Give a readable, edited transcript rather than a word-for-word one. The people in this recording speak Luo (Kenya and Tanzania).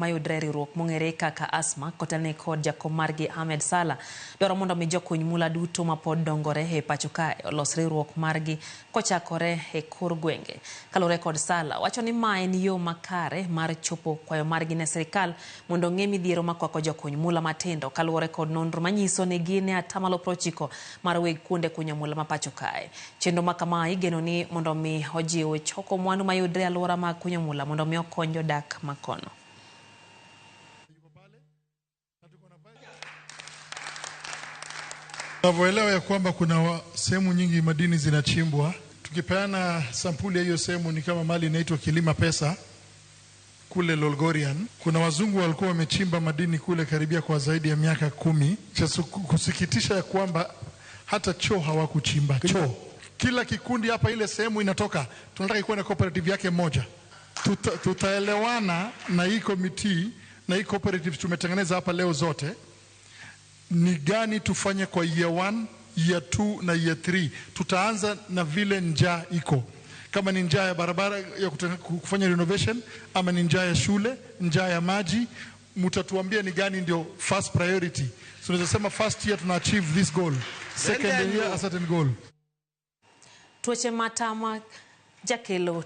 Mayudre e riwruok mong'ere kaka ASMA kotelne kod jakom margi Ahmed Sala dwaro mondo mi jokuny mula duto mapod dongore e pacho kae olos riwruok margi kochakore e kor gwenge. Kaluwore kod Sala, wacho ni ma en yo makare mar chopo kwayo margi ne sirikal mondo ong'e midhiero makwako jokuny mula matindo kaluwore kod nonro manyiso ni gin e atamalo 90 mar weg kuonde kunyo mula ma pacho kae. Chenro ma kama igeno ni mondo mi ojiw choko mwandu mayudre e alwora mag kunyo mula mondo mi okony jodak ma kono. Tunavyoelewa ya kwamba kuna sehemu nyingi madini zinachimbwa. Tukipeana sampuli ya hiyo sehemu ni kama mali inaitwa Kilima Pesa kule Lolgorian. Kuna wazungu walikuwa wamechimba madini kule karibia kwa zaidi ya miaka 10. Cha kusikitisha ya kwamba hata choo hawakuchimba choo. Kila kikundi hapa ile sehemu inatoka, tunataka ikuwe na cooperative yake moja. Tutaelewana na hii committee na hii cooperative tumetengeneza hapa leo zote ni gani tufanye kwa year 1, year 2 na year 3. Tutaanza na vile njaa iko, kama ni njaa ya barabara ya kufanya renovation ama ni njaa ya shule, njaa ya maji, mtatuambia ni gani ndio first priority. So tunaweza sema first year tuna achieve this goal, second year a certain goal. Tuoche matama jakelo